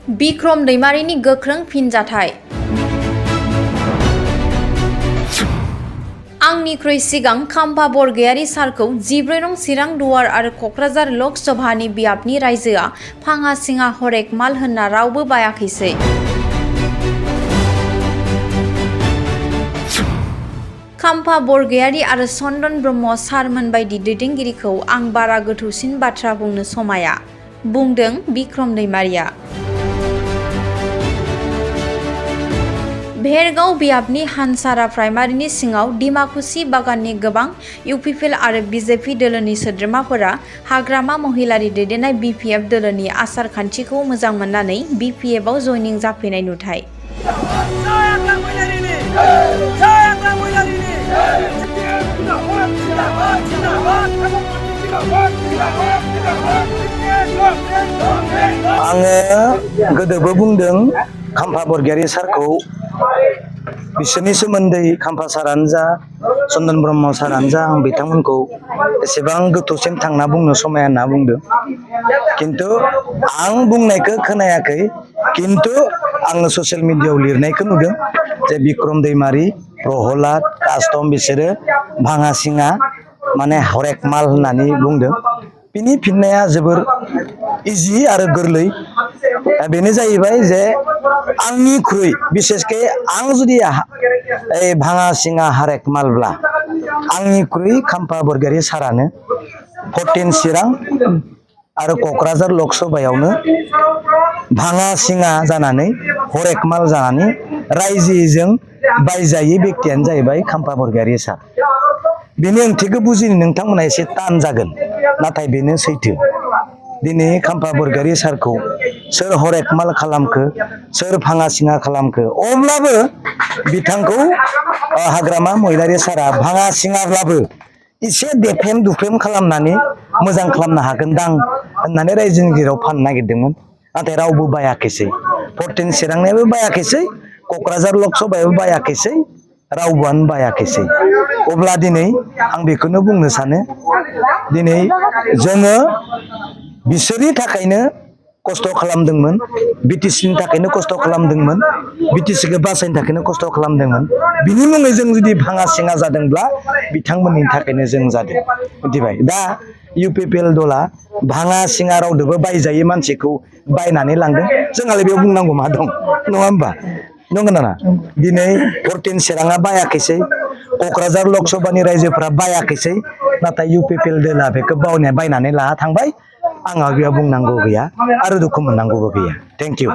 बिक्रम दैमारिनि गोख्रों फिनजाथाय। आंनिख्रुइ सिगां खाम्फा बरगयारी सारखौ 14 नं चिरां दुवार आरो कक्राझार लक सभानि बियाबनि रायजोआ भाङा सिङा हरेक माल होनना रावबो बायाखैसै। खाम्फा बरगयारी आरो चन्दन ब्रह्म सारमोन बायदि दैदेनगिरिखौ आं बारा गोथौसिन बाथ्रा बुंनो समाया, बुंदों बिक्रम दैमारिया। भेरगाव बियाबनि हानसारा प्राइमारिनि सिङाव डिमाकुसि बागाननि गोबां इउपिपिएल आरो बिजेपि दोलोनि सोद्रोमाफोरा हाग्रामा महिलारि दैदेननाय बिपिएफ दोलोनि आसार खान्थिखौ मोजां मोननानै बिपिएफआव जयनिं जाफैनाय नुथाय। आङो गोदोबो बुंदों खाम्फा बरगयारी सारखौ बिसोरनि सोमोन्दै खाम्फा सारानो जा चन्दन ब्रह्म सारानो जा आं बिथांमोनखौ एसेबां गोथौसिम थांना बुंनो समाया होनना बुंदों। किन्तु आं बुंनायखौ खोनायाखै, किन्तु आङो ससियेल मिडियायाव लिरनायखौ नुदों जे बिक्रम दैमारि, प्रहलाद, कास्टम बिसोरो भाङा सिङा माने हरेक माल होननानै बुंदों। बिनि फिननाया जोबोर इजि आरो गोरलै। बेनो जाहैबाय जे आंनिख्रुइ बिसेसके आं जुदि भाङा सिङा हारेक मालब्ला आंनिख्रुइ खाम्फा बरगयारी सारानो 14 चिरां आरो कक्राझार लक सभायावनो भाङा सिङा जानानै हरेक माल जानानै रायजोजों बायजायै बेक्तियानो जाहैबाय खाम्फा बरगयारी सार। बेनि ओंथिखौ बुजिनो नोंथांमोना एसे तान जागोन, नाथाय बेनो सैथो। दिनै खाम्फा बरगयारी सारखौ सोर हरेक माल खालामखो, सोर भाङा सिङा खालामखो, अब्लाबो बिथांखौ हाग्रामा महिलारी सारा भाङा सिङाब्लाबो एसे देफेम दुफेम खालामनानै मोजां खालामनो हागोनदां होननानै रायजोनि गेजेराव फाननो नागिरदोंमोन, नाथाय रावबो बायाखैसै। 14 चिरांनियाबो बायाखैसै, कक्राझार लक सभायाबो बायाखैसै, रावबोआनो बायाखैसै। अब्ला दिनै आं बेखौनो बुंनो सानो, दिनै जोङो बिसोरनि थाखायनो खस्थ' खालामदोंमोन, बिटिसिनि थाखायनो खस्थ' खालामदोंमोन, बिटिसिखौ बासायनो थाखायनो खस्थ' खालामदोंमोन। बिनि मुङै जों जुदि भाङा सिङा जादोंब्ला बिथांमोननि थाखायनो जों जादों, मिथिबाय। दा इउपिपिएल दला भाङा सिङा रावदोबो बायजायै मानसिखौ बायनानै लांदों, जोंहालाय बेयाव बुंनांगौ मा दं, नङा होमबा? नंगौ ना? दिनै 14 चिराङा बायाखैसै, कक्राझार लक सभानि रायजोफोरा बायाखैसै, नाथाय इउपिपिएल दोला बेखौ बायनानै लाना थांबाय। आंहा बेयाव बुंनांगौ गैया आरो दुखु मोननांगौबो गैया। Thank you.